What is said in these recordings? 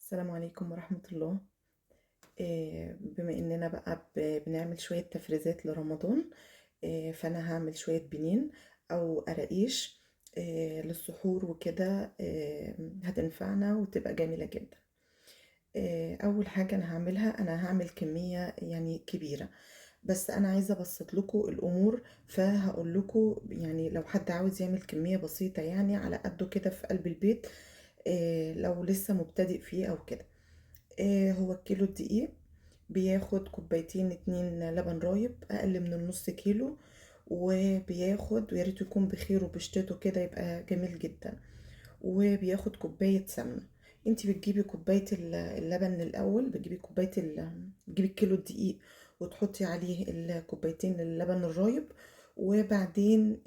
السلام عليكم ورحمة الله. بما إننا بقى بنعمل شوية تفريزات لرمضان. فأنا هعمل شوية بنين أو قراقيش للسحور وكده. هتنفعنا وتبقى جميلة جدا. أول حاجة أنا هعملها، أنا هعمل كمية يعني كبيرة، بس أنا عايزة أبسط لكم الأمور، فهقول لكم يعني لو حد عاوز يعمل كمية بسيطة يعني على قده كده في قلب البيت، لو لسه مبتدئ فيه أو كده. هو الكيلو الدقيق بياخد كوبايتين 2 لبن رايب، أقل من النص كيلو، وبياخد ويا ريت يكون بخير وبشتته كده يبقى جميل جدا. وبياخد كوباية سمنة. انتي بتجيبي كوباية اللبن الأول، بتجيبي كوباية بتجيبي الكيلو الدقيق وتحطي عليه الكوبايتين اللبن الرايب، وبعدين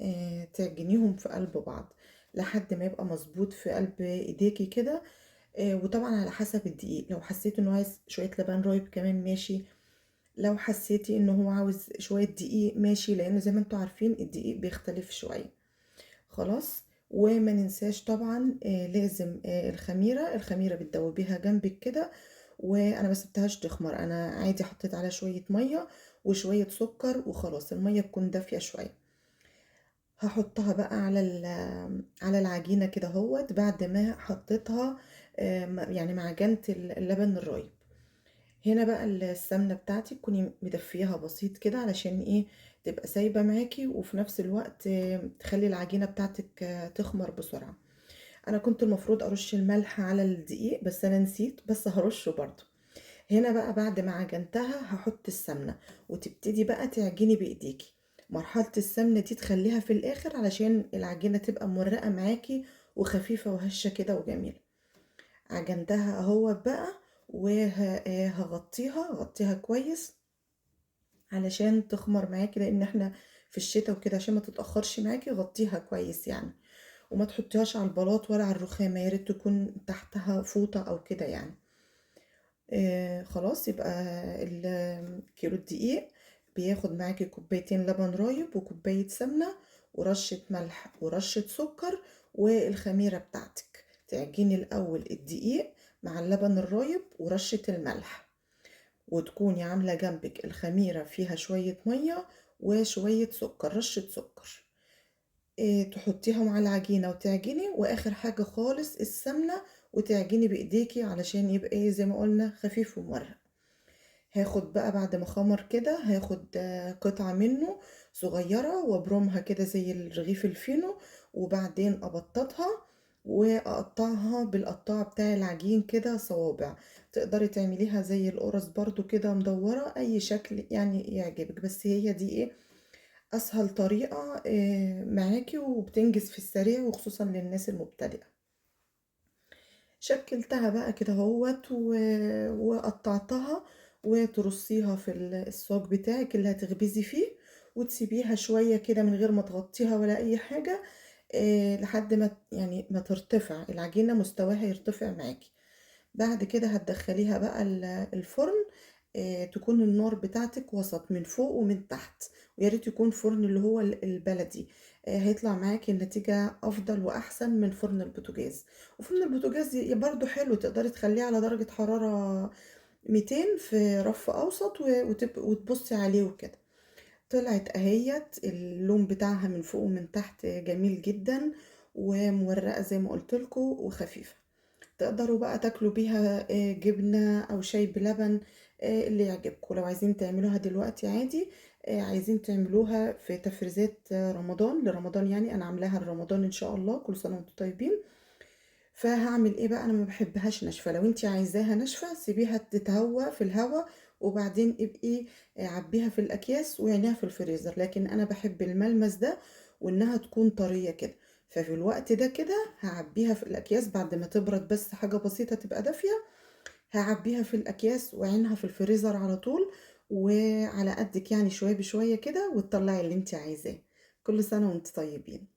تعجنيهم في قلب بعض لحد ما يبقى مظبوط في قلب ايديكي كده. وطبعا على حسب الدقيق، لو حسيتي انه عايز شوية لبن رايب كمان ماشي، لو حسيتي انه هو عاوز شوية دقيق ماشي، لانه زي ما انتوا عارفين الدقيق بيختلف شوية. خلاص. وما ننساش طبعا، لازم الخميرة بتدوبيها جنبك كده، وانا ما سبتهاش تخمر، انا عادي حطيت عليها شوية مية وشوية سكر وخلاص. المية تكون دافية شوية. هحطها بقى على العجينة كده اهوت، بعد ما حطيتها، يعني معجنت اللبن الرايب. هنا بقى السمنة بتاعتي تكوني مدفياها بسيط كده علشان ايه، تبقى سايبة معاكي، وفي نفس الوقت، تخلي العجينة بتاعتك، تخمر بسرعة. انا كنت المفروض ارش الملح على الدقيق بس انا نسيت، بس هرشه برضو. هنا بقى بعد ما عجنتها هحط السمنة، وتبتدي بقى تعجني بايديكي. مرحلة السمنة دي تخليها في الاخر علشان العجينة تبقى مورقة معاكي وخفيفة وهشة كده وجميلة. عجنتها اهو بقى، وهغطيها، غطيها كويس علشان تخمر معاكي، لان احنا في الشتاء وكده، عشان ما تتأخرش معاكي غطيها كويس يعني، وما تحطيهاش على البلاط ولا على الرخامة، يا ريت تكون تحتها فوطة او كده يعني. خلاص. يبقى كيلو الدقيق بياخد معاكي كوبايتين لبن رايب وكوباية سمنة ورشة ملح ورشة سكر والخميرة بتاعتك. تعجني الأول الدقيق مع اللبن الرايب ورشة الملح، وتكوني عاملة جنبك الخميرة فيها شوية مية وشوية سكر، رشة سكر. تحطيها مع العجينة وتعجني، وآخر حاجة خالص السمنة، وتعجني بإيديكي علشان يبقى زي ما قلنا خفيف ومورق. هاخد بقى بعد ما خمر كده، هاخد قطعة منه صغيرة وابرمها كده زي الرغيف الفينو، وبعدين أبططها وأقطعها بالقطاعة بتاع العجين كده صوابع. تقدري تعمليها زي القرص برضو كده مدورة، أي شكل يعني يعجبك، بس هي دي أسهل طريقة، معاكي وبتنجز في السريع، وخصوصا للناس المبتدئة. شكلتها بقى كده اهوت وقطعتها، وترصيها في الصاج بتاعك اللي هتخبزي فيه، وتسيبيها شوية كده من غير ما تغطيها ولا أي حاجة، لحد ما ما ترتفع العجينة، مستواها يرتفع معاكي. بعد كده هتدخليها بقى الفرن، تكون النار بتاعتك وسط من فوق ومن تحت، ويا ريت يكون فرن اللي هو البلدي، هيطلع معاكي النتيجة أفضل وأحسن من فرن البوتاجاز. وفرن البوتاجاز برضو حلو، تقدري تخليه على درجة حرارة 200 في رف أوسط وتبصي عليه وكده. طلعت اهيت اللون بتاعها من فوق ومن تحت جميل جدا، ومورقة زي ما قلت لكم وخفيفة. تقدروا بقى تاكلوا بيها، جبنة أو شاي بلبن، اللي يعجبكم. لو عايزين تعملوها دلوقتي عادي، عايزين تعملوها في تفريزات، رمضان لرمضان، يعني أنا عاملاها لرمضان إن شاء الله، كل سنة وانتم طيبين. فهعمل إيه بقى؟ أنا ما بحبهاش ناشفة، لو انتي عايزاها ناشفة سيبيها تتهوى في الهوا، وبعدين ابقي، عبيها في الأكياس وعينيها في الفريزر، لكن أنا بحب الملمس ده وإنها تكون طرية كده. ففي الوقت ده كده هعبيها في الأكياس بعد ما تبرد بس حاجة بسيطة تبقى دافية، هعبيها في الأكياس وعينها في الفريزر على طول، وعلى قدك يعني شوية بشوية كده، وتطلعي اللي انت عايزاه. كل سنة وانت طيبين.